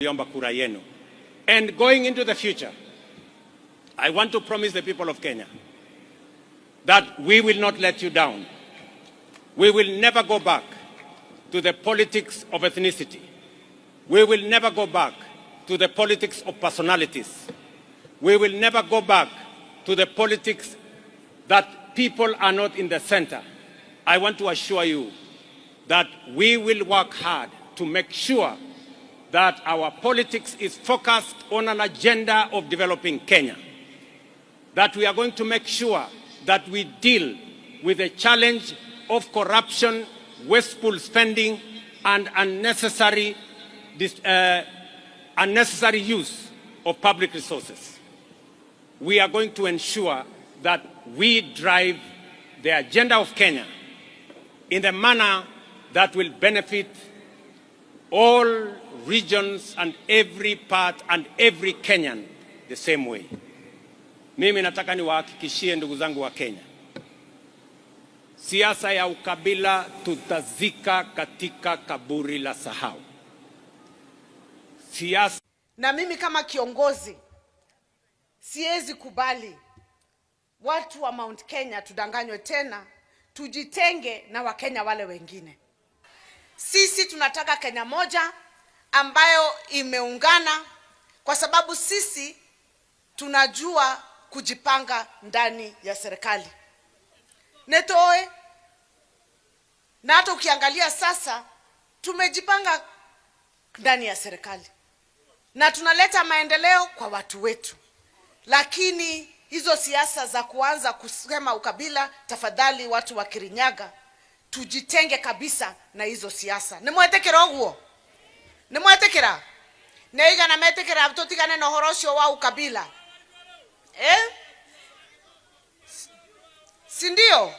Mliomba kura yenu. And going into the future, I want to promise the people of Kenya that we will not let you down. We will never go back to the politics of ethnicity. We will never go back to the politics of personalities. We will never go back to the politics that people are not in the center. I want to assure you that we will work hard to make sure that our politics is focused on an agenda of developing Kenya. That we are going to make sure that we deal with the challenge of corruption, wasteful spending, and unnecessary use of public resources. We are going to ensure that we drive the agenda of Kenya in the manner that will benefit all regions and every part and every Kenyan the same way. Mimi nataka niwahakikishie ndugu zangu wa Kenya, siasa ya ukabila tutazika katika kaburi la sahau. Siasa Na mimi kama kiongozi siwezi kubali watu wa Mount Kenya tudanganywe tena, tujitenge na Wakenya wale wengine. Sisi tunataka Kenya moja ambayo imeungana, kwa sababu sisi tunajua kujipanga ndani ya serikali netoe, na hata ukiangalia sasa tumejipanga ndani ya serikali na tunaleta maendeleo kwa watu wetu, lakini hizo siasa za kuanza kusema ukabila, tafadhali watu wa Kirinyaga tujitenge kabisa na hizo siasa. Nimwetikira uguo? Nimwetikira neigana metikira tutigane na uhoro ucio wa ukabila, eh? Si ndio?